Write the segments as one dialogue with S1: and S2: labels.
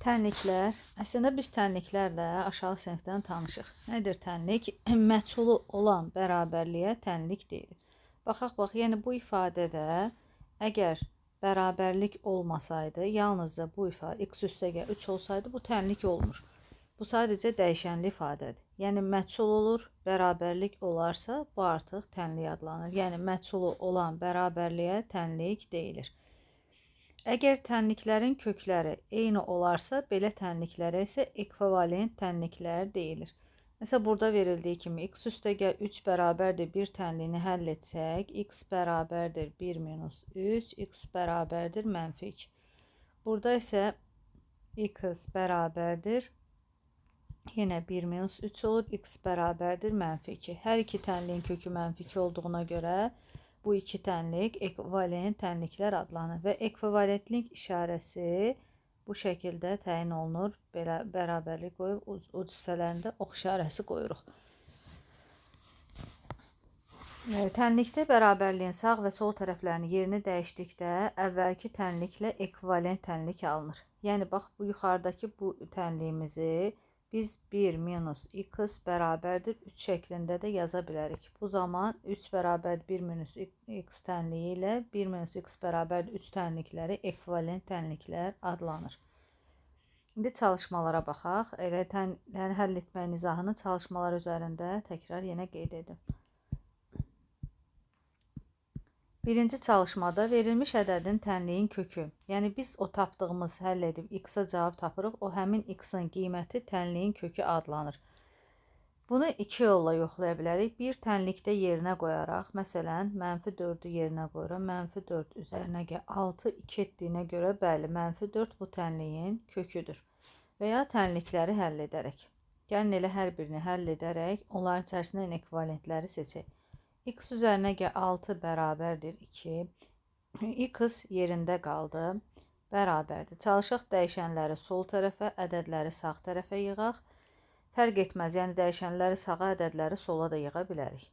S1: Tənliklər. Əslində biz tənliklərlə aşağı sinifdən tanışıq. Nədir tənlik? Məchulu olan bərabərliyə tənlik deyilir. Baxaq, bax, yəni bu ifadədə əgər bərabərlik olmasaydı, yalnızca bu ifadə x üstəgəl 3 olsaydı, bu tənlik olmur. Bu sadəcə dəyişənli ifadədir. Yəni məchul olur, bərabərlik olarsa, bu artıq tənlik adlanır. Yəni məchulu olan bərabərliyə tənlik deyilir. Əgər tənliklərin kökləri eyni olarsa, belə tənliklərə isə ekvivalent tənliklər deyilir. Məsələn, burada verildiyi kimi x üstəgəl 3 bərabərdir 1 tənliyini həll etsək, x bərabərdir 1 minus 3, x bərabərdir mənfi 2. Burada isə x bərabərdir yenə 1 minus 3 olur, x bərabərdir mənfi 2. Hər iki tənliyin kökü mənfi 2 olduğuna görə bu iki tənlik ekvivalent tənliklər adlanır və ekvivalentlik işarəsi bu şəkildə təyin olunur. Belə bərabərlik qoyub uc hissələrində ox işarəsi qoyuruq. Tənlikdə bərabərliyin sağ və sol tərəflərinin yerini dəyişdikdə əvvəlki tənliklə ekvivalent tənlik alınır. Yəni bax bu yuxarıdakı bu tənliyimizi biz 1 minus x bərabərdir 3 şəklində də yaza bilərik. Bu zaman 3 bərabərdir 1 minus x tənliyi ilə 1 minus x bərabərdir 3 tənlikləri ekvivalent tənliklər adlanır. İndi çalışmalara baxaq. Elə tənlikləri həll etməyin izahını çalışmalar üzərində təkrar yenə qeyd edim. Birinci çalışmada verilmiş ədədin tənliyin kökü, yəni biz o tapdığımız həll edib x-a cavab tapırıq, o həmin x-in qiyməti tənliyin kökü adlanır. Bunu iki yolla yoxlaya bilərik. Bir tənlikdə yerinə qoyaraq, məsələn, mənfi 4-ü yerinə qoyuram, mənfi 4 üzərinə gəl 6, 2 etdiyinə görə, bəli, mənfi 4 bu tənliyin köküdür. Və ya tənlikləri həll edərək. Gəlin elə hər birini həll edərək, onların içərisindən ekvivalentləri seçək. X üzərinə gəl 6 bərabərdir 2. X yerində qaldı, bərabərdir. Çalışaq dəyişənləri sol tərəfə, ədədləri sağ tərəfə yığaq. Fərq etməz, yəni dəyişənləri sağa, ədədləri sola da yığa bilərik.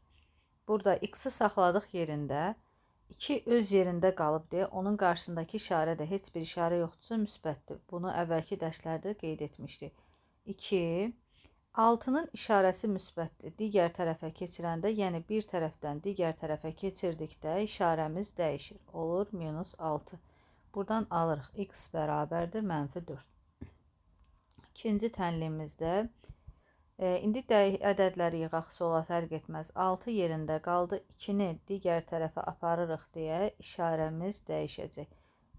S1: Burada x-i saxladıq yerində, 2 öz yerində qalıb deyə onun qarşısındakı işarə də heç bir işarə yoxdursa müsbətdir. Bunu əvvəlki dərslərdə qeyd etmişdik. 2, 6-nın işarəsi müsbətdir. Digər tərəfə keçirəndə, yəni bir tərəfdən digər tərəfə keçirdikdə işarəmiz dəyişir. Olur minus 6. Buradan alırıq. X bərabərdir mənfi 4. İkinci tənliyimizdə indi ədədləri yığaq sola fərq etməz. 6 yerində qaldı. 2-ni digər tərəfə aparırıq deyə işarəmiz dəyişəcək.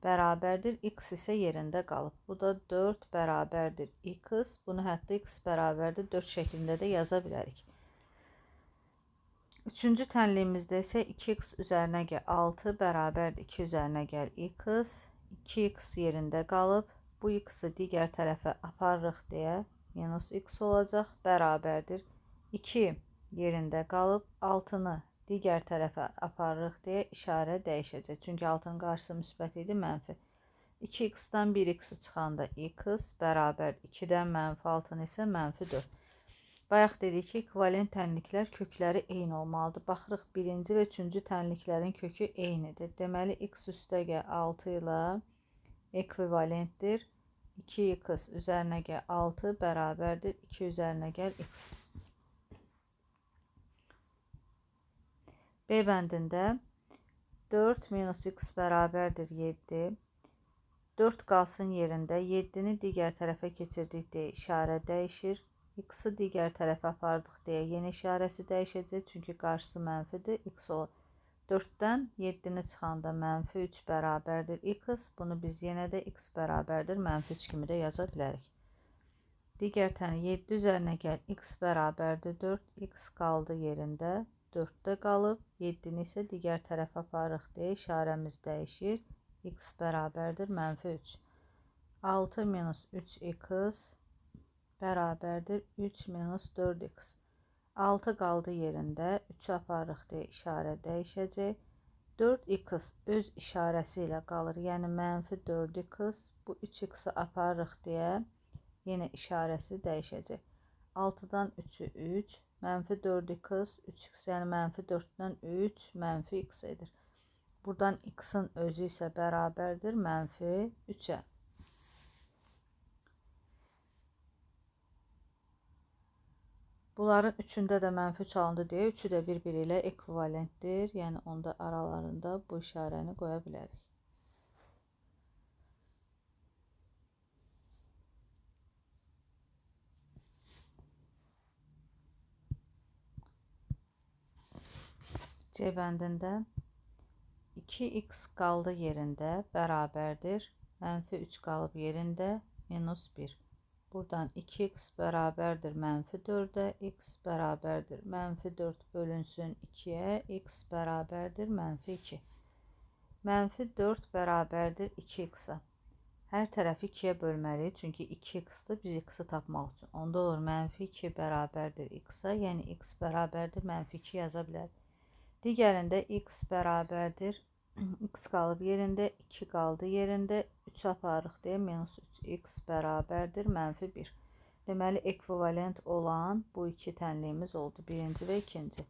S1: Bərabərdir, x isə yerində qalıb. Bu da 4 bərabərdir x. Bunu hətta x bərabərdir 4 şəklində də yaza bilərik. Üçüncü tənliyimizdə isə 2x üzərinə gəl 6 bərabərdir 2 üzərinə gəl x. 2x yerində qalıb. Bu x-i digər tərəfə aparırıq deyə minus x olacaq. Bərabərdir 2 yerində qalıb. 6-nı digər tərəfə aparırıq deyə işarə dəyişəcək. Çünki 6-nın qarşısı müsbət idi, mənfi. 2x-dən 1x çıxanda x bərabər 2-dən mənfi 6-nı isə mənfi 4. Bayaq dedik ki, ekvivalent tənliklər kökləri eyni olmalıdır. Baxırıq, birinci və üçüncü tənliklərin kökü eynidir. Deməli, x üstəgəl 6 ilə ekvivalentdir. 2x üzərinə gəl 6 bərabərdir 2 üzərinə gəl x. B bəndində 4 minus x bərabərdir 7. 4 qalsın yerində, 7-ni digər tərəfə keçirdik deyə işarə dəyişir. X-i digər tərəfə apardıq deyə yeni işarəsi dəyişəcək, çünki qarşısı mənfidir, x olur. 4-dən 7-ni çıxanda mənfi 3 bərabərdir x. Bunu biz yenə də x bərabərdir mənfi 3 kimi də yaza bilərik. Digər təni 7 üzərinə gəl x bərabərdir 4, x qaldı yerində. 4-də qalıb, 7-ni isə digər tərəfə aparırıq deyə işarəmiz dəyişir. X bərabərdir mənfi 3. 6 minus 3x bərabərdir 3 minus 4x. 6 qaldı yerində, 3-ü aparırıq deyə işarə dəyişəcək. 4x öz işarəsi ilə qalır, yəni mənfi 4x. Bu 3x-i aparırıq deyə yenə işarəsi dəyişəcək. 6-dan 3-ü 3. Mənfi 4x, 3x, yəni mənfi 4-dən 3, mənfi x edir. Buradan x-in özü isə bərabərdir mənfi 3-ə. Bunların üçündə də mənfi 3 alındı deyə üçü də bir-biri ilə ekvivalentdir. Yəni onda aralarında bu işarəni qoya bilərik. C bəndində 2x qaldı yerində bərabərdir. Mənfi 3 qalıb yerində minus 1. Buradan 2x bərabərdir mənfi 4-ə, x bərabərdir mənfi 4 bölünsün 2-yə, x bərabərdir mənfi 2. Mənfi 4 bərabərdir 2x-a. Hər tərəfi 2-yə bölməliyik, çünki 2x-dır biz x-i tapmaq üçün. Onda olur mənfi 2 bərabərdir x-a, yəni x bərabərdir mənfi 2 yaza bilərik. Digərində x bərabərdir, x qalıb yerində, 2 qaldı yerində, 3 aparıq deyə minus 3x bərabərdir mənfi 1. Deməli, ekvivalent olan bu iki tənliyimiz oldu, birinci və ikinci.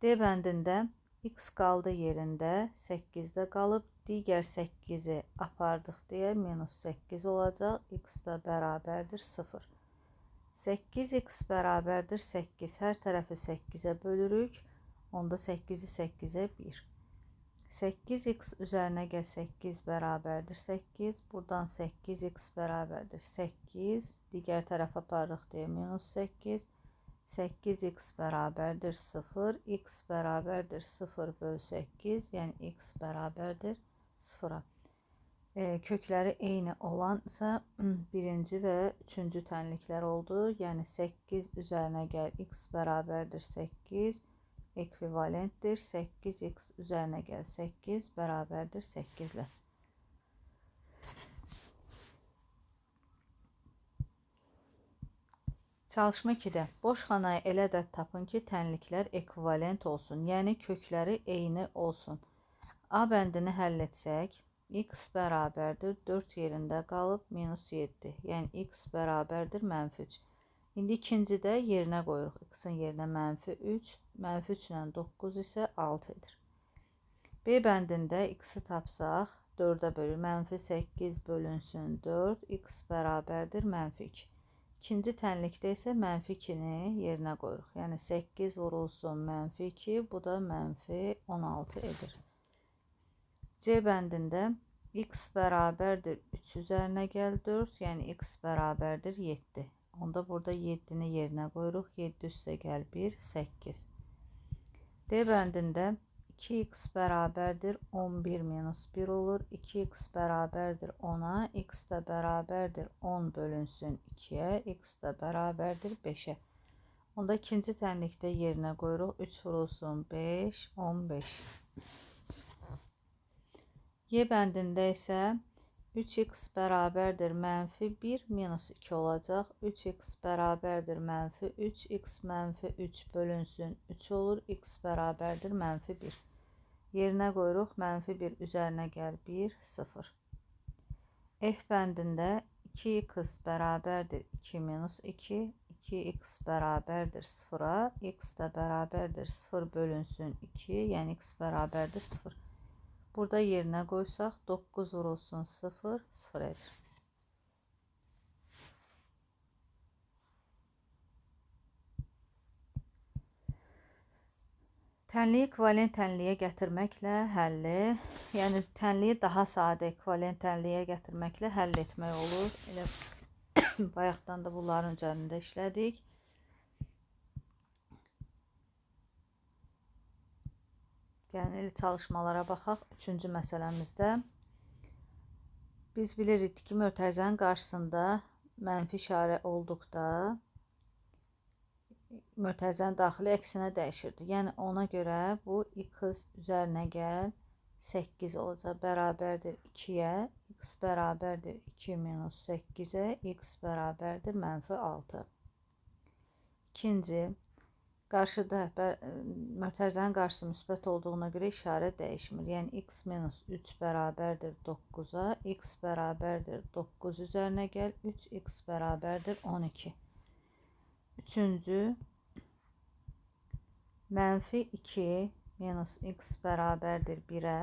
S1: D bəndində x qaldı yerində, 8-də qalıb, digər 8-i apardıq deyə minus 8 olacaq, x da bərabərdir 0. 8x bərabərdir 8. Hər tərəfi 8-ə bölürük. Onda 8-i 8-ə 1. 8x üzərinə gəl 8 bərabərdir 8. Buradan 8x bərabərdir 8. Digər tərəfə aparırıq deyə minus 8. 8x bərabərdir 0. X bərabərdir 0 böl 8. Yəni x bərabərdir 0-a. Kökləri eyni olan isə birinci və üçüncü tənliklər oldu. Yəni 8 üzərinə gəl x bərabərdir 8 ekvivalentdir. 8x üzərinə gəl 8 bərabərdir 8 ilə. Çalışma 2-də boş xanaya elə ədəd tapın ki, tənliklər ekvivalent olsun. Yəni kökləri eyni olsun. A bəndini həll etsək, x bərabərdir 4 yerində qalıb minus 7. Yəni x bərabərdir mənfi 3. İndi ikincidə yerinə qoyuruq. X-in yerinə mənfi 3. Mənfi 3 ilə 9 isə 6 edir. B bəndində x-i tapsaq 4-ə bölür. Mənfi 8 bölünsün 4. X bərabərdir mənfi 2. İkinci tənlikdə isə mənfi 2-ni yerinə qoyuruq. Yəni 8 vurulsun mənfi 2. Bu da mənfi 16 edir. C bəndində x bərabərdir 3 üzərinə gəl 4, yəni x bərabərdir 7. Onda burada 7-ni yerinə qoyuruq. 7 üstə gəl 1, 8. D bəndində 2x bərabərdir 11 minus 1 olur. 2x bərabərdir 10-a, x də bərabərdir 10 bölünsün 2-yə, x də bərabərdir 5-ə. Onda ikinci tənlikdə yerinə qoyuruq. 3 vurulsun 5, 15. Y bəndində isə 3x bərabərdir mənfi 1 minus 2 olacaq. 3x bərabərdir mənfi 3, x mənfi 3 bölünsün 3 olur. X bərabərdir mənfi 1. Yerinə qoyuruq. Mənfi 1 üzərinə gəl 1, 0. F bəndində 2x bərabərdir 2 minus 2, 2x bərabərdir 0-a, x də bərabərdir 0 bölünsün 2, yəni x bərabərdir 0. Burada yerinə qoysaq 9 vurulsun 0, 0 edir. Tənliyi ekvivalent tənliyə gətirməklə həlli, yəni tənliyi daha sadə ekvivalent tənliyə gətirməklə həll etmək olur. Elə bayaqdan da bunların üzərində işlədik. Yəni elə çalışmalara baxaq. Üçüncü məsələmizdə biz bilirik ki, mötərizənin qarşısında mənfi işarə olduqda mötərizənin daxili əksinə dəyişirdi. Yəni ona görə bu x üzərinə gəl 8 olacaq. Bərabərdir 2-yə, x bərabərdir 2 minus 8-ə, x bərabərdir mənfi 6. İkinci, qarşıda mötərizənin qarşısı müsbət olduğuna görə işarə dəyişmir. Yəni x minus 3 bərabərdir 9-a, x bərabərdir 9 üzərinə gəl, 3x bərabərdir 12. Üçüncü, mənfi 2 minus x bərabərdir 1-ə.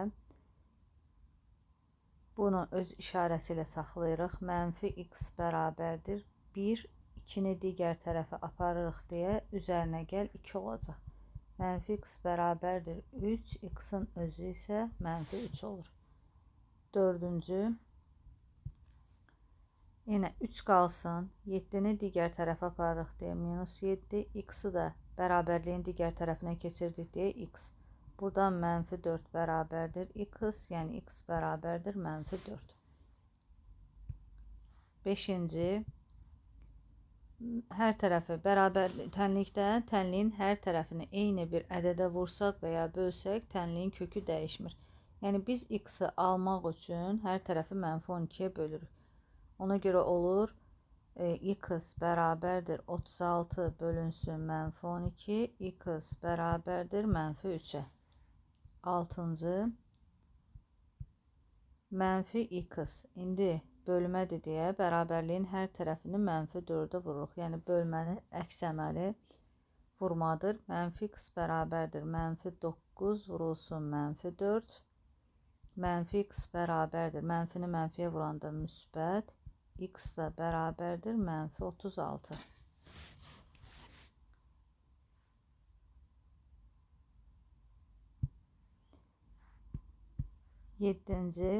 S1: Bunu öz işarəsi ilə saxlayırıq. Mənfi x bərabərdir 1, 2-ni digər tərəfə aparırıq deyə üzərinə gəl 2 olacaq. Mənfi x bərabərdir 3, x-in özü isə mənfi 3 olur. Dördüncü, yenə 3 qalsın, 7-ni digər tərəfə aparırıq deyə minus 7, x-i də bərabərliyin digər tərəfinə keçirdik deyə x. Buradan mənfi 4 bərabərdir x, yəni x bərabərdir mənfi 4. Beşinci, hər tərəfi bərabər tənlikdə tənliyin hər tərəfini eyni bir ədədə vursaq və ya bölsək, tənliyin kökü dəyişmir. Yəni biz x-i almaq üçün hər tərəfi mənfi 12-yə bölürük. Ona görə olur x bərabərdir 36 bölünsün mənfi 12, x bərabərdir mənfi 3-ə. Altıncı, mənfi x. İndi bölmədir deyə bərabərliyin hər tərəfini mənfi 4-ə vururuq. Yəni bölməni əks əməli vurmadır. Mənfi x bərabərdir mənfi 9 vurulsun mənfi 4. Mənfi x bərabərdir. Mənfini mənfiyə vuranda müsbət. X da bərabərdir mənfi 36. Yeddinci,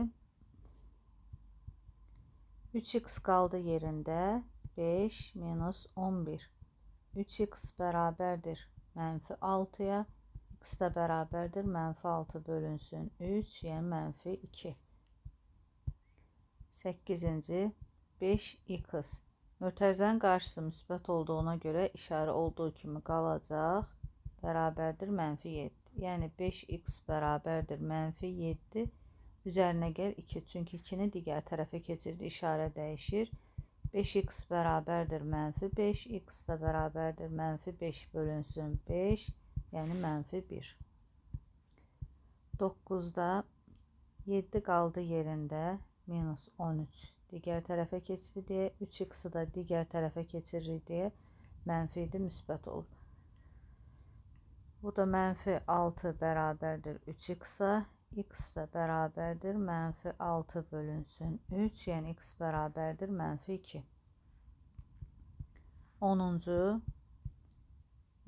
S1: 3x qaldı yerində, 5 minus 11. 3x bərabərdir mənfi 6-ya, x də bərabərdir mənfi 6 bölünsün 3, yəni mənfi 2. Səkkizinci, 5x. Mötərizənin qarşısı müsbət olduğuna görə işarə olduğu kimi qalacaq, bərabərdir mənfi 7. Yəni 5x bərabərdir mənfi 7, üzərinə gəl 2. Çünki 2-ni digər tərəfə keçirdi, işarə dəyişir. 5x bərabərdir mənfi 5, x də bərabərdir mənfi 5 bölünsün 5, yəni mənfi 1. 9-da 7 qaldı yerində, minus 13 digər tərəfə keçdi deyə, 3x-i də digər tərəfə keçiririk deyə mənfi idi, müsbət olur. Bu da mənfi 6 bərabərdir 3x-a, x də bərabərdir mənfi 6 bölünsün 3, yəni x bərabərdir mənfi 2. 10-cu,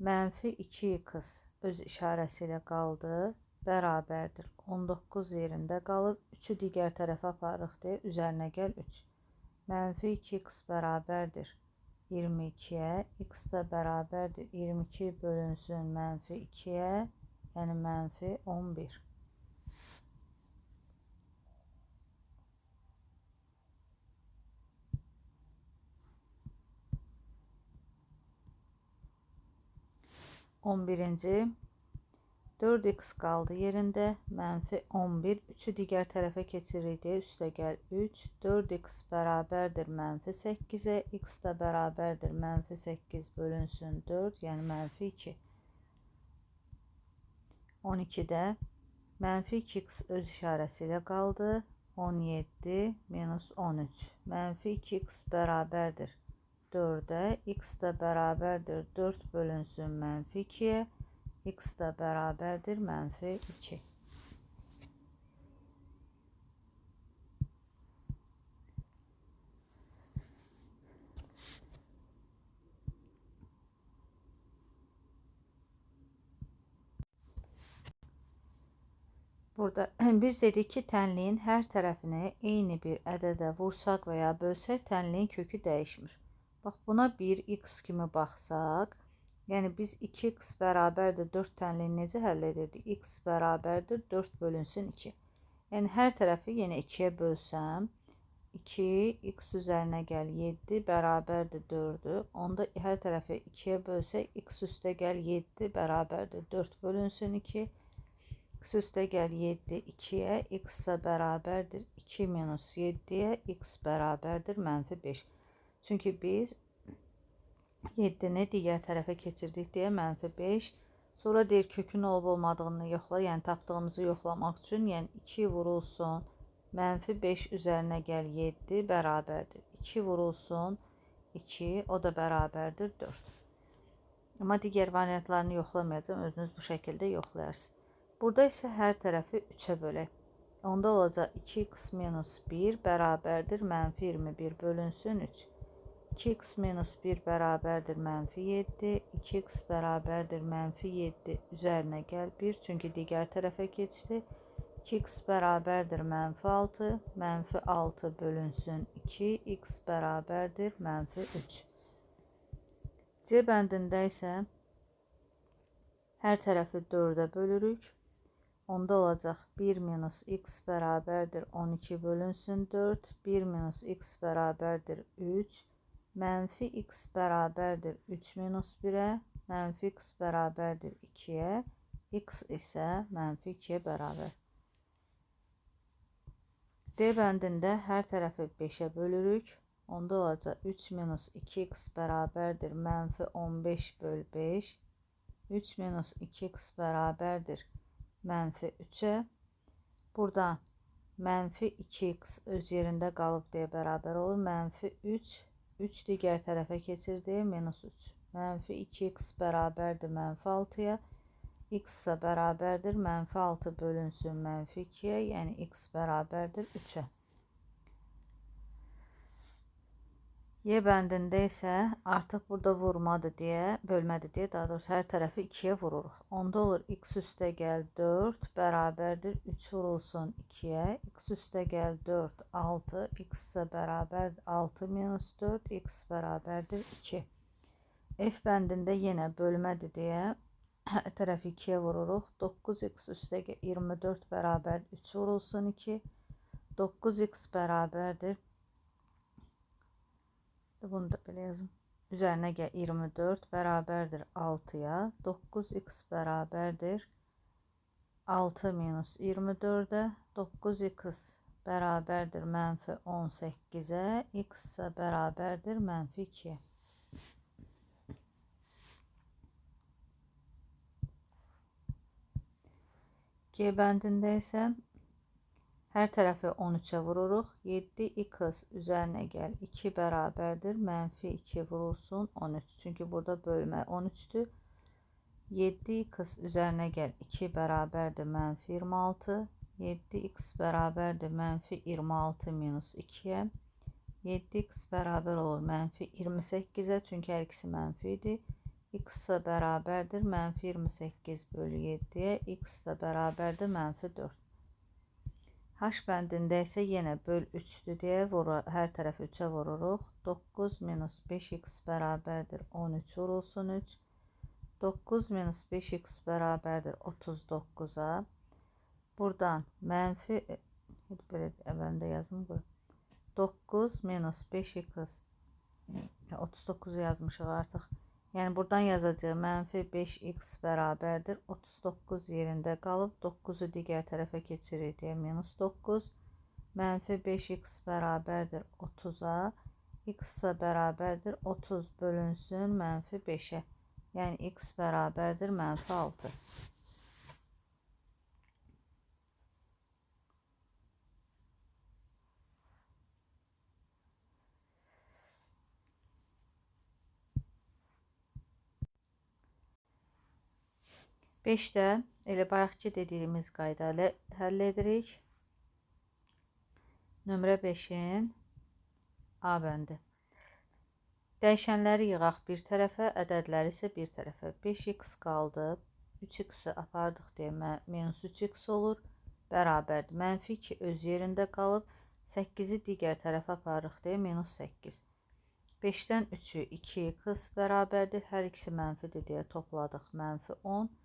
S1: mənfi 2x öz işarəsi ilə qaldı, bərabərdir 19 yerində qalıb, 3-ü digər tərəfə aparırıq deyə üzərinə gəl 3. Mənfi 2x bərabərdir 22-yə, x də bərabərdir 22 bölünsün mənfi 2-yə, yəni mənfi 11. 11-ci, 4x qaldı yerində, mənfi 11, 3-ü digər tərəfə keçiririk deyə üstə gəl 3, 4x bərabərdir mənfi 8-ə, x də bərabərdir mənfi 8 bölünsün 4, yəni mənfi 2. 12-də mənfi 2x öz işarəsi ilə qaldı, 17 minus 13, mənfi 2x bərabərdir 4-ə, x də bərabərdir 4 bölünsün mənfi 2-yə, x də bərabərdir mənfi 2. Burada biz dedik ki, tənliyin hər tərəfini eyni bir ədədə vursaq və ya bölsək, tənliyin kökü dəyişmir. Bax, buna 1x kimi baxsaq, yəni biz 2x bərabərdir 4 tənliyini necə həll edirdik? X bərabərdir 4 bölünsün 2. Yəni hər tərəfi yenə 2-yə bölsəm, 2, x üzərinə gəl 7 bərabərdir 4-ü. Onda hər tərəfi 2-yə bölsək, x üstə gəl 7 bərabərdir 4 bölünsün 2. X üstə gəl 7 2-yə, x isə bərabərdir 2 minus 7-yə, x bərabərdir mənfi 5. Çünki biz 7-ni digər tərəfə keçirdik deyə mənfi 5. Sonra deyir kökün olub olmadığını yoxla, yəni tapdığımızı yoxlamaq üçün, yəni 2 vurulsun, mənfi 5 üzərinə gəl 7 bərabərdir. 2 vurulsun 2, o da bərabərdir 4. Amma digər variantlarını yoxlamayacağam, özünüz bu şəkildə yoxlayarsınız. Burada isə hər tərəfi 3-ə bölək. Onda olacaq 2x minus 1 bərabərdir mənfi 21 bölünsün 3. 2x minus 1 bərabərdir mənfi 7. 2x bərabərdir mənfi 7 üzərinə gəl 1. Çünki digər tərəfə keçdi. 2x bərabərdir mənfi 6. Mənfi 6 bölünsün 2. X bərabərdir mənfi 3. C bəndində isə hər tərəfi 4-ə bölürük. Onda olacaq 1 minus x bərabərdir 12 bölünsün 4. 1 minus x bərabərdir 3. Mənfi x bərabərdir 3 minus 1-ə. Mənfi x bərabərdir 2-yə. X isə mənfi 2-yə bərabər. D bəndində hər tərəfi 5-ə bölürük. Onda olacaq 3 minus 2x bərabərdir mənfi 15 böl 5. 3 minus 2x bərabərdir mənfi 3-ə. Buradan mənfi 2x öz yerində qalıb deyə bərabər olur. Mənfi 3, 3 digər tərəfə keçir deyə minus 3. Mənfi 2x bərabərdir mənfi 6-ya. X isə bərabərdir mənfi 6 bölünsün mənfi 2-yə, yəni x bərabərdir 3-ə. Y bəndində isə artıq burada vurmadır deyə, bölmədir deyə, daha doğrusu hər tərəfi 2-yə vururuq. Onda olur x üstə gəl 4 bərabərdir 3 vurulsun 2-yə. X üstə gəl 4, 6, x isə bərabərdir 6 minus 4, x bərabərdir 2. F bəndində yenə bölmədir deyə hər tərəfi 2-yə vururuq. 9x üstə gəl 24 bərabərdir 3 vurulsun 2. 9x bərabərdir. Bunu da belə yazım. Üzərinə gəl 24 bərabərdir 6-ya. 9x bərabərdir 6 minus 24-ə. 9x bərabərdir mənfi 18-ə. X isə bərabərdir mənfi 2-yə. G bəndində isə hər tərəfi 13-ə vururuq. 7x üzərinə gəl 2 bərabərdir mənfi 2 vurulsun 13. Çünki burada bölmə 13-dür. 7x üzərinə gəl 2 bərabərdir mənfi 26. 7x bərabərdir mənfi 26 minus 2-yə. 7x bərabər olur mənfi 28-ə. Çünki hər ikisi mənfi idi. X isə bərabərdir mənfi 28 bölü 7-yə. X isə bərabərdir mənfi 4. H bəndində isə yenə böl 3-dür deyə hər tərəfi 3-ə vururuq. 9 minus 5x bərabərdir 13 vurulsun 3. 9 minus 5x bərabərdir 39-a. Buradan mənfi, belə əvvəlində yazım qoy. 9 minus 5x, 39-u yazmışıq artıq. Yəni buradan yazacağıq mənfi 5x bərabərdir 39 yerində qalıb 9-u digər tərəfə keçirik deyə minus 9. Mənfi 5x bərabərdir 30-a. X isə bərabərdir 30 bölünsün mənfi 5-ə. Yəni x bərabərdir mənfi 6. 5-də elə bayaqki dediyimiz qayda ilə həll edirik. Nömrə 5-in A bəndi. Dəyişənləri yığaq bir tərəfə, ədədləri isə bir tərəfə. 5x qaldı, 3x-i apardıq deyə minus 3x olur, bərabərdir. Mənfi 2 öz yerində qalıb, 8-i digər tərəfə aparırıq deyə minus 8. 5-dən 3-ü 2x bərabərdir. Hər ikisi mənfidir deyə topladıq mənfi 10.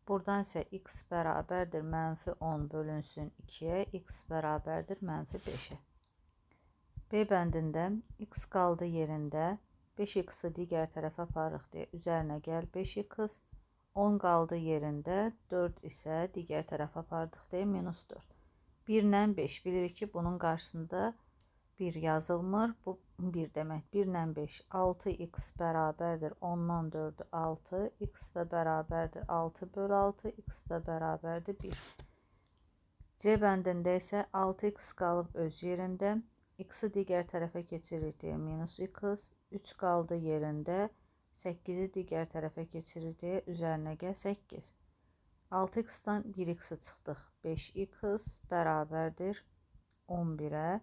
S1: Buradan isə x bərabərdir mənfi 10 bölünsün 2-yə, x bərabərdir mənfi 5-ə. B bəndində x qaldı yerində, 5x-i digər tərəfə aparırıq deyə üzərinə gəl 5x, 10 qaldı yerində, 4 isə digər tərəfə apardıq deyə minus 4. 1 ilə 5 bilirik ki, bunun qarşısında 1 yazılmır. Bu 1 demək. 1 ilə 5 6x bərabərdir 10-dan 4-ü 6. X də bərabərdir 6 bölü 6. X də bərabərdir 1. C bəndində isə 6x qalıb öz yerində. X-i digər tərəfə keçirik deyə minus x. 3 qaldı yerində. 8-i digər tərəfə keçirik deyə üzərinə gəl 8. 6x-dan 1x-i çıxdıq. 5x bərabərdir 11-ə.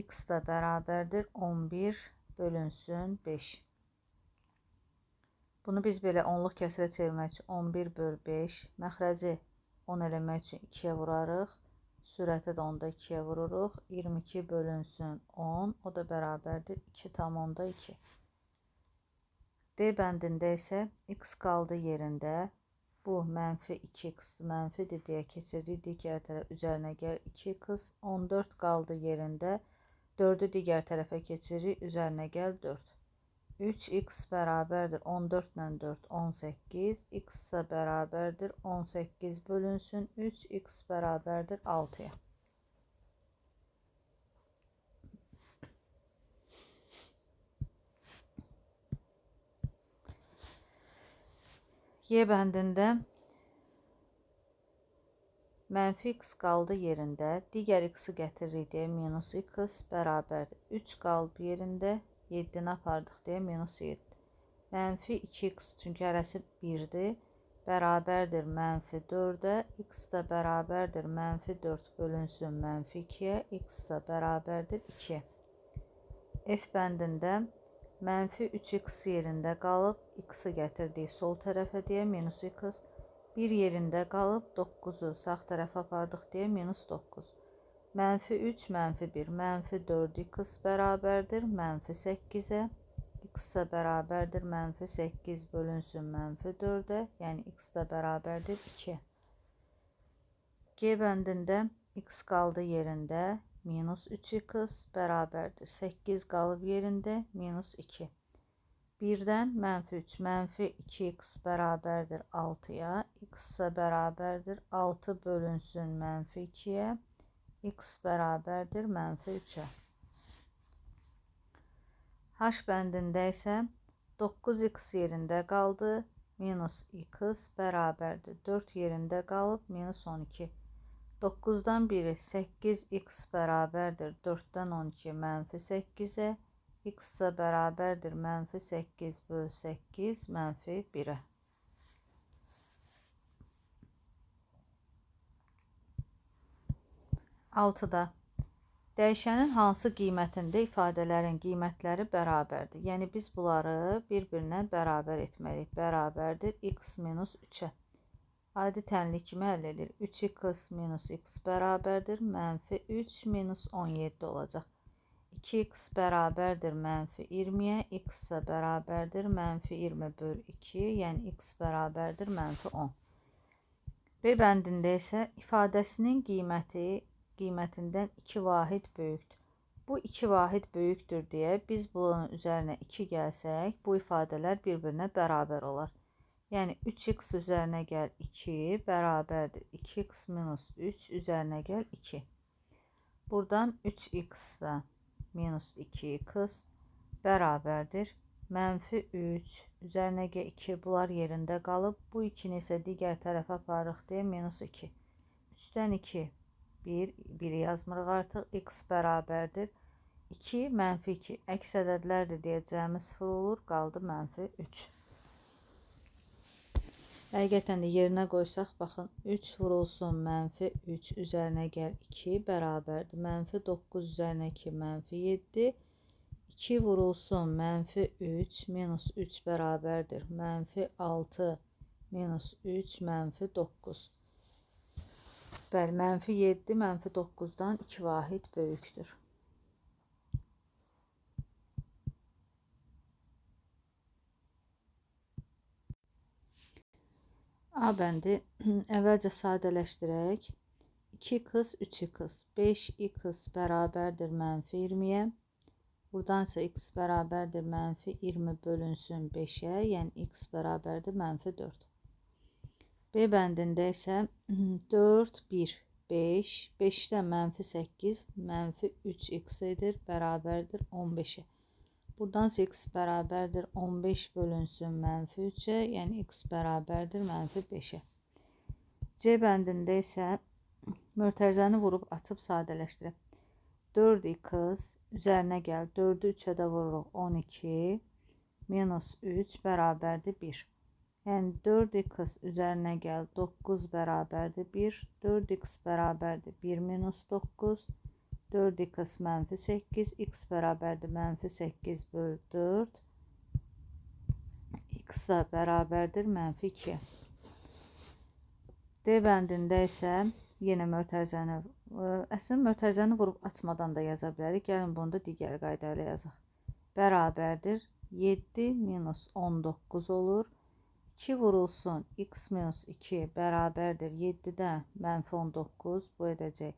S1: X da bərabərdir 11 bölünsün 5. Bunu biz belə onluq kəsrə çevirmək üçün 11 böl 5. Məxrəci 10 eləmək üçün 2-yə vurarıq. Sürəti də onda 2-yə vururuq. 22 bölünsün 10. O da bərabərdir 2,2. D bəndində isə x qaldı yerində. Bu mənfi 2x mənfidir deyə keçirdik. Digər tərəf üzərinə gəl 2x. 14 qaldı yerində. 4-ü digər tərəfə keçiririk. Üzərinə gəl 4. 3x bərabərdir 14 ilə 4, 18. X isə bərabərdir 18 bölünsün 3, x bərabərdir 6-ya. Y bəndində mənfi x qaldı yerində, digər x-i gətiririk deyə minus x bərabərdir 3 qaldı yerində, 7-ni apardıq deyə minus 7. Mənfi 2x, çünki hərəsi 1-dir, bərabərdir mənfi 4-ə, x də bərabərdir mənfi 4 bölünsün mənfi 2-yə, x isə bərabərdir 2-yə. F bəndində mənfi 3x yerində qalıb, x-i gətirdik sol tərəfə deyə minus x, 1 yerində qalıb, 9-u sağ tərəfə apardıq deyə minus 9. Mənfi 3, mənfi 1, mənfi 4x bərabərdir mənfi 8-ə, x isə bərabərdir mənfi 8 bölünsün mənfi 4-ə, yəni x də bərabərdir 2-yə. G bəndində x qaldı yerində, minus 3x bərabərdir 8 qalıb yerində, minus 2. 1-dən mənfi 3, mənfi 2x bərabərdir 6-ya, x isə bərabərdir 6 bölünsün mənfi 2-yə, x bərabərdir mənfi 3-ə. H bəndində isə 9x yerində qaldı, minus x bərabərdir 4 yerində qalıb, minus 12. 9-dan biri 8x bərabərdir 4-dən 12 mənfi 8-ə, x isə bərabərdir mənfi 8 böl 8 mənfi 1-ə. 6-da dəyişənin hansı qiymətində ifadələrin qiymətləri bərabərdir? Yəni biz bunları bir-birinə bərabər etməliyik. Bərabərdir x minus 3-ə. Adi tənlik kimi həll edir. 3x minus x bərabərdir mənfi 3 minus 17 olacaq. 2x bərabərdir mənfi 20-yə, x isə bərabərdir mənfi 20 böl 2, yəni x bərabərdir mənfi 10. B bəndində isə ifadəsinin qiymətindən 2 vahid böyükdür. Bu 2 vahid böyükdür deyə biz bunun üzərinə 2 gəlsək, bu ifadələr bir-birinə bərabər olar. Yəni 3x üzərinə gəl 2 bərabərdir 2x minus 3 üzərinə gəl 2. Buradan 3x minus 2x bərabərdir mənfi 3 üzərinə gəl 2, bunlar yerində qalıb. Bu 2-ni isə digər tərəfə aparırıq deyə minus 2. 3-dən 2 1, 1-i yazmırıq artıq. X bərabərdir 2, mənfi 2. Əks ədədlərdir deyəcəyimiz 0 olur. Qaldı mənfi 3. Həqiqətən də yerinə qoysaq, baxın, 3 vurulsun mənfi 3 üzərinə gəl 2 bərabərdir. Mənfi 9 üzərinə 2, mənfi 7. 2 vurulsun mənfi 3 minus 3 bərabərdir. Mənfi 6 minus 3, mənfi 9. Bəli, mənfi 7, mənfi 9-dan 2 vahid böyükdür. A bəndi əvvəlcə sadələşdirək. 2x, 3x, 5x bərabərdir mənfi 20-yə. Buradan isə x bərabərdir mənfi 20 bölünsün 5-ə, yəni x bərabərdir mənfi 4. B bəndində isə 4, 1, 5, 5-dən mənfi 8, mənfi 3x edir, bərabərdir 15-ə. Buradan x bərabərdir 15 bölünsün mənfi 3-ə, yəni x bərabərdir mənfi 5-ə. C bəndində isə mötərizəni vurub açıb sadələşdirək. 4x üzərinə gəl, 4-ü 3-ə də vururuq 12, minus 3 bərabərdir 1. Yəni 4x üzərinə gəl, 9 bərabərdir 1, 4x bərabərdir 1 minus 9, 4x mənfi 8, x bərabərdir mənfi 8 böl 4, x-ə bərabərdir mənfi 2. D bəndində isə yenə mötərizəni, əslində mötərizəni vurub açmadan da yaza bilərik. Gəlin bunu da digər qayda ilə yazaq. Bərabərdir 7 minus 19 olur. 2 vurulsun x minus 2 bərabərdir 7-dən mənfi 19, bu edəcək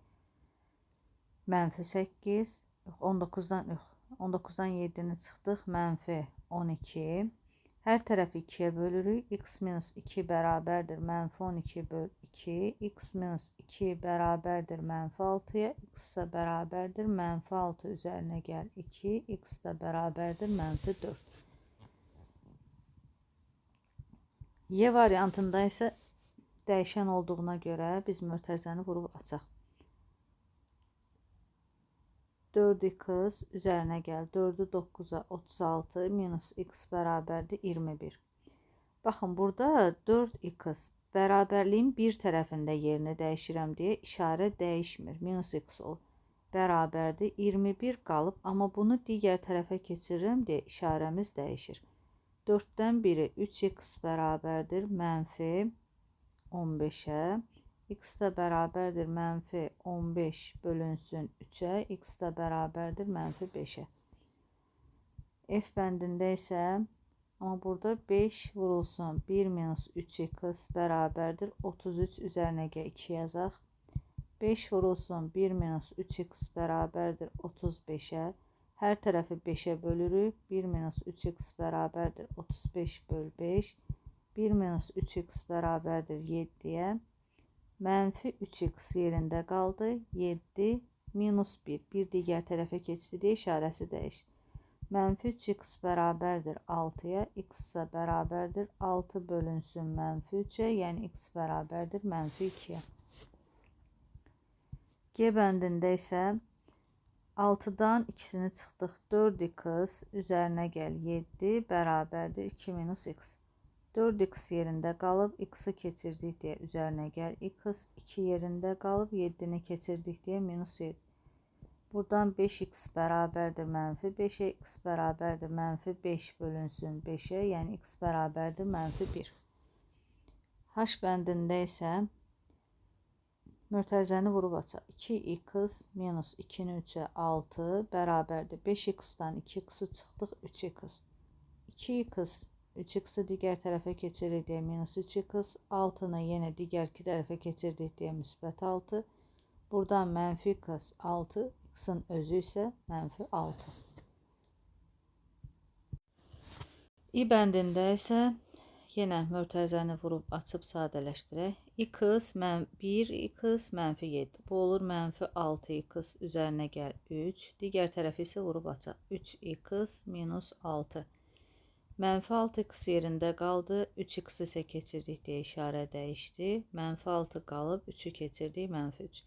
S1: mənfi 8, 19-dan yox, 19-dan 7-ni çıxdıq, mənfi 12. Hər tərəfi 2-yə bölürük. X minus 2 bərabərdir mənfi 12 böl 2. X minus 2 bərabərdir mənfi 6-ya. X isə bərabərdir mənfi 6 üzərinə gəl 2. X də bərabərdir mənfi 4. Y variantında isə dəyişən olduğuna görə biz mötərizəni vurub açaq. 4x üzərinə gəl. 4-ü 9-a 36 minus x bərabərdir 21. Baxın, burada 4x bərabərliyin bir tərəfində yerini dəyişirəm deyə işarə dəyişmir. Minus x olur. Bərabərdir 21 qalıb, amma bunu digər tərəfə keçirirəm deyə işarəmiz dəyişir. 4-dən biri 3x bərabərdir mənfi 15-ə, x də bərabərdir mənfi 15 bölünsün 3-ə, x də bərabərdir mənfi 5-ə. F bəndində isə, amma burada 5 vurulsun 1 minus 3x bərabərdir 33 üzərinə 2 yazaq. 5 vurulsun 1 minus 3x bərabərdir 35-ə. Hər tərəfi 5-ə bölürük. 1 minus 3x bərabərdir 35 böl 5. 1 minus 3x bərabərdir 7-yə. Mənfi 3x yerində qaldı. 7 minus 1. Bir digər tərəfə keçdi deyə işarəsi dəyişdi. Mənfi 3x bərabərdir 6-ya. X isə bərabərdir 6 bölünsün mənfi 3-ə. Yəni x bərabərdir mənfi 2-yə. G bəndində isə 6-dan ikisini çıxdıq. 4x üzərinə gəl 7 bərabərdir 2 minus x. 4x yerində qalıb, x-i keçirdik deyə üzərinə gəl x, 2 yerində qalıb, 7-ni keçirdik deyə minus 7. Buradan 5x bərabərdir mənfi 5-ə, x bərabərdir mənfi 5 bölünsün 5-ə, yəni x bərabərdir mənfi 1. H bəndində isə mötərizəni vurub açaq. 2x minus 2-ni 3-ə 6 bərabərdir 5x-dan 2x-i çıxdıq 3x. 2x 3x-i digər tərəfə keçirik deyə minus 3x, 6-nı yenə digər iki tərəfə keçirdik deyə müsbət 6. Buradan mənfi x 6, x-in özü isə mənfi 6. İ bəndində isə yenə mötərizəni vurub açıb sadələşdirək. X 1, x mənfi 7. Bu olur mənfi 6x üzərinə gəl 3. Digər tərəfi isə vurub açaq. 3x minus 6. Mənfi 6x yerində qaldı. 3x isə keçirdik deyə işarə dəyişdi. Mənfi 6 qalıb, 3-ü keçirdik, mənfi 3.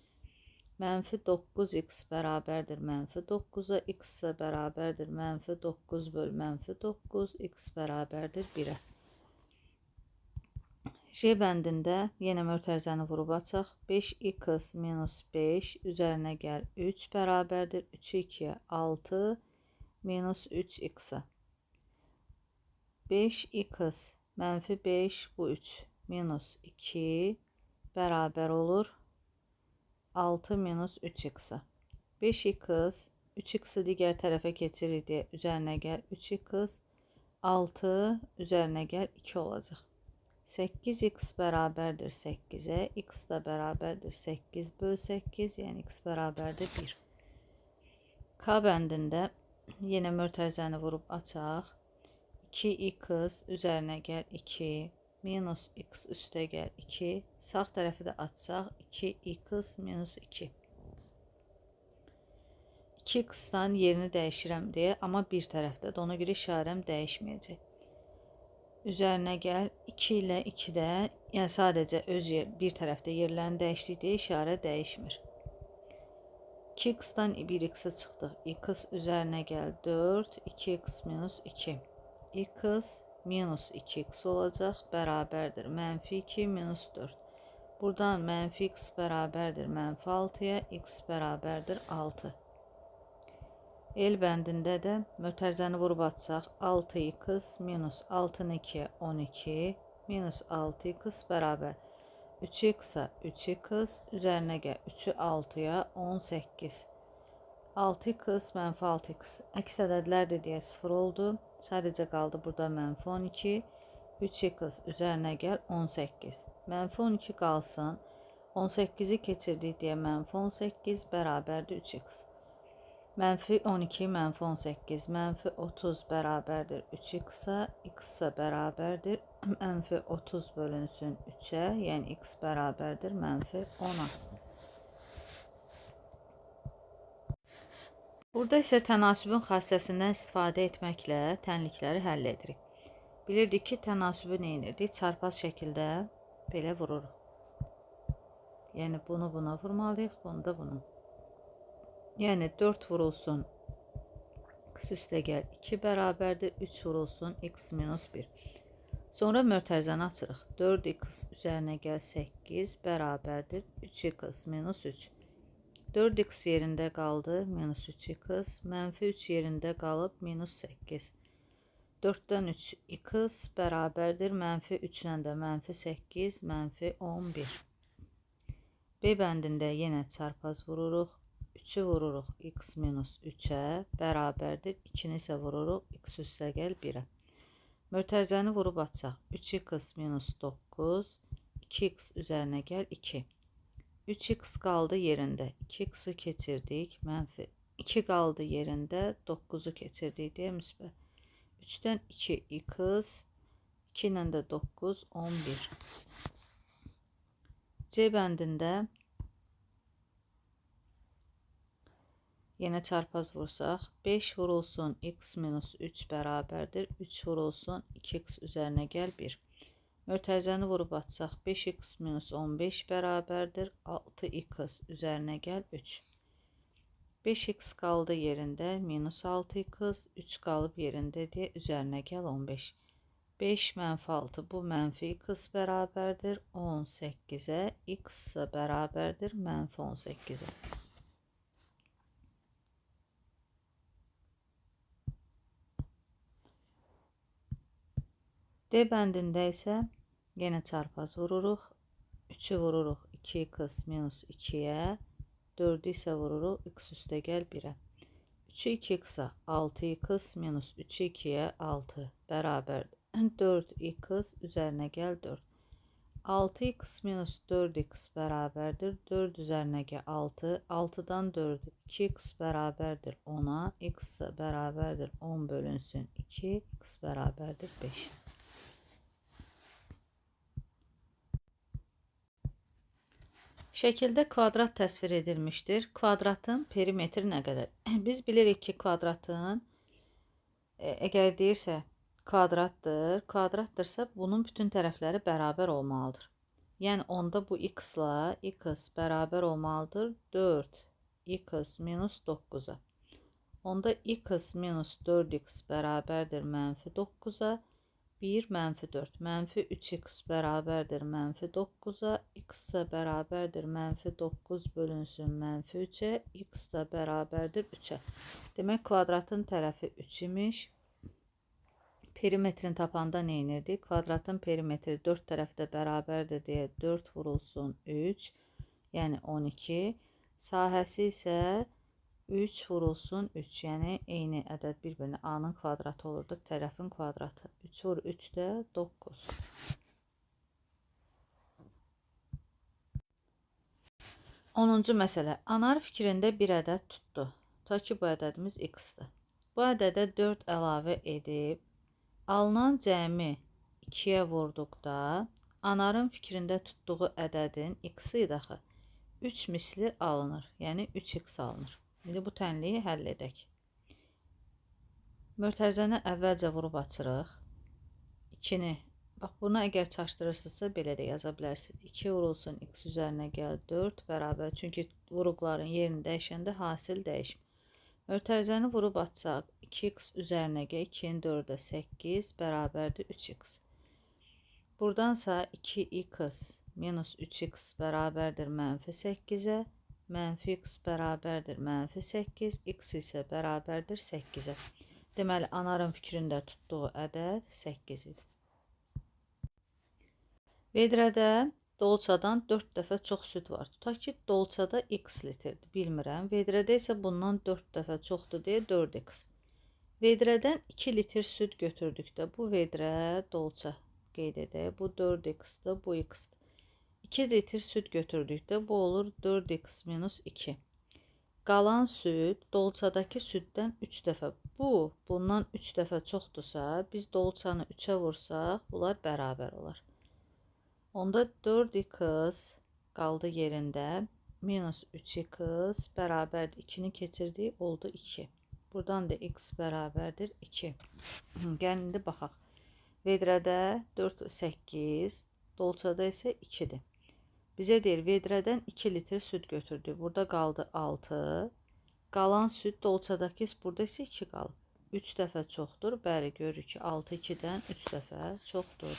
S1: Mənfi 9x bərabərdir mənfi 9-a, x isə bərabərdir mənfi 9 böl mənfi 9, x bərabərdir 1-ə. J bəndində yenə mötərizəni vurub açaq. 5x minus 5 üzərinə gəl 3 bərabərdir 3-ü 2-yə 6 minus 3x-ə. 5x mənfi 5 bu 3 minus 2 bərabər olur 6 minus 3x-ə. 5x 3x-i digər tərəfə keçirik deyə üzərinə gəl 3x 6 üzərinə gəl 2 olacaq. 8x bərabərdir 8-ə, x da bərabərdir 8 böl 8, yəni x bərabərdir 1. K bəndində yenə mötərizəni vurub açaq. 2x üzərinə gəl 2, minus x üstə gəl 2, sağ tərəfi də açsaq 2x minus 2. 2x-dan yerini dəyişirəm deyə, amma bir tərəfdədir, ona görə işarəm dəyişməyəcək. Üzərinə gəl 2 ilə 2-də, yəni sadəcə öz yer, bir tərəfdə yerlərini dəyişdik deyə işarə dəyişmir. 2x-dan 1x-i çıxdıq. X üzərinə gəl 4, 2x minus 2. X minus 2x olacaq, bərabərdir mənfi 2 minus 4. Buradan mənfi x bərabərdir mənfi 6-ya, x bərabərdir 6. El bəndində də mötərizəni vurub atsaq 6x minus 6-nı 2-yə 12 minus 6x bərabər 3x-a 3x üzərinə gəl 3-ü 6-ya 18. 6x mənfi 6x əks ədədlərdir deyə 0 oldu. Sadəcə qaldı burada mənfi 12. 3x üzərinə gəl 18. Mənfi 12 qalsın. 18-i keçirdik deyə mənfi 18 bərabərdir 3x. Mənfi 12, mənfi 18, mənfi 30 bərabərdir 3x-a, x-a bərabərdir mənfi 30 bölünsün 3-ə, yəni x bərabərdir mənfi 10-a. Burada isə tənasübün xassəsindən istifadə etməklə tənlikləri həll edirik. Bilirdik ki, tənasübü nə edirdik? Çarpaz şəkildə belə vururuq. Yəni bunu buna vurmalıyıq, bunu da bunu. Yəni 4 vurulsun x üstə gəl 2 bərabərdir 3 vurulsun x minus 1. Sonra mötərizəni açırıq. 4x üzərinə gəl 8 bərabərdir 3x minus 3. 4x yerində qaldı minus 3x, mənfi 3 yerində qalıb minus 8. 4-dən 3x bərabərdir mənfi 3 ilə də mənfi 8, mənfi 11. B bəndində yenə çarpaz vururuq. 3-ü vururuq x minus 3-ə bərabərdir. 2-ni isə vururuq x üstə gəl 1-ə. Mötərizəni vurub açsaq 3x minus 9, 2x üzərinə gəl 2. 3x qaldı yerində. 2x-i keçirdik. Mənfi 2 qaldı yerində. 9-u keçirdik deyə müsbət. 3-dən 2x, 2 ilə də 9, 11. C bəndində yenə çarpaz vursaq, 5 vurulsun x minus 3 bərabərdir. 3 vurulsun 2x üzərinə gəl 1. Mötərizəni vurub atsaq, 5x minus 15 bərabərdir. 6x üzərinə gəl 3. 5x qaldı yerində, minus 6x, 3 qalıb yerində deyə üzərinə gəl 15. 5 mənfi 6, bu mənfi x bərabərdir 18-ə, x bərabərdir mənfi 18-ə. D bəndində isə yenə çarpaz vururuq. 3-ü vururuq 2x minus 2-yə, 4-ü isə vururuq x üstə gəl 1-ə. 3-ü 2x-a 6x minus 3-ü 2-yə 6 bərabərdir 4x üzərinə gəl 4. 6x minus 4x bərabərdir 4 üzərinə gəl 6. 6-dan 4 2x bərabərdir 10-a, x bərabərdir 10 bölünsün 2, x bərabərdir 5. Şəkildə kvadrat təsvir edilmişdir. Kvadratın perimetri nə qədər? Biz bilirik ki, kvadratın əgər deyirsə kvadratdır, kvadratdırsa bunun bütün tərəfləri bərabər olmalıdır. Yəni onda bu x-la x bərabər olmalıdır 4x minus 9-a. Onda x minus 4x bərabərdir mənfi 9-a. 1 mənfi 4, mənfi 3x bərabərdir mənfi 9-a, x bərabərdir mənfi 9 bölünsün mənfi 3-ə, x də bərabərdir 3-ə. Demək, kvadratın tərəfi 3 imiş. Perimetrini tapanda nə edirdik? Kvadratın perimetri 4 tərəfdə bərabərdir deyə 4 vurulsun 3, yəni 12. Sahəsi isə 3 vurulsun 3, yəni eyni ədəd bir-birinə A-nın kvadratı olurdu, tərəfin kvadratı. 3 vur 3 də 9. 10-cu məsələ. Anar fikrində bir ədəd tutdu. Ta ki, bu ədədimiz x-dir. Bu ədədə 4 əlavə edib, alınan cəmi 2-yə vurduqda, Anarın fikrində tutduğu ədədin x-i idi axı. 3 misli alınır, yəni 3x alınır. İndi bu tənliyi həll edək. Mötərizəni əvvəlcə vurub açırıq. 2-ni. Bax, buna əgər çaşdırırsınızsa, belə də yaza bilərsiniz. 2 vurulsun x üzərinə gəl 4 bərabər. Çünki vuruqların yerini dəyişəndə hasil dəyişmir. Mötərizəni vurub açsaq, 2x üzərinə gəl 2-nin 4-ə 8 bərabərdir 3x. Buradansa 2x Minus 3x bərabərdir mənfi 8-ə. Mənfi x bərabərdir mənfi 8. X isə bərabərdir 8-ə. Deməli, Anarın fikrində tutduğu ədəd 8 idi. Vedrədə dolçadan 4 dəfə çox süd var. Tutaq ki, dolçada x litrdir. Bilmirəm. Vedrədə isə bundan 4 dəfə çoxdur deyə 4x. Vedrədən 2 litr süd götürdükdə bu vedrə dolça qeyd edək. Bu 4x-dir, bu x-dir. 2 litr süd götürdükdə bu olur 4x minus 2. Qalan süd dolçadakı süddən 3 dəfə. Bu, bundan 3 dəfə çoxdursa, biz dolçanı 3-ə vursaq, bunlar bərabər olar. Onda 4x qaldı yerində. Minus 3x bərabərdir. 2-ni keçirdik, oldu 2. Buradan da x bərabərdir 2. Gəlin indi baxaq. Vedrədə 4, 8, dolçada isə 2-dir. Bizə deyir, vedrədən 2 litr süd götürdük. Burada qaldı 6. Qalan süd dolçadakı burada isə 2 qalıb. 3 dəfə çoxdur. Bəli, görürük ki, 6 2-dən 3 dəfə çoxdur.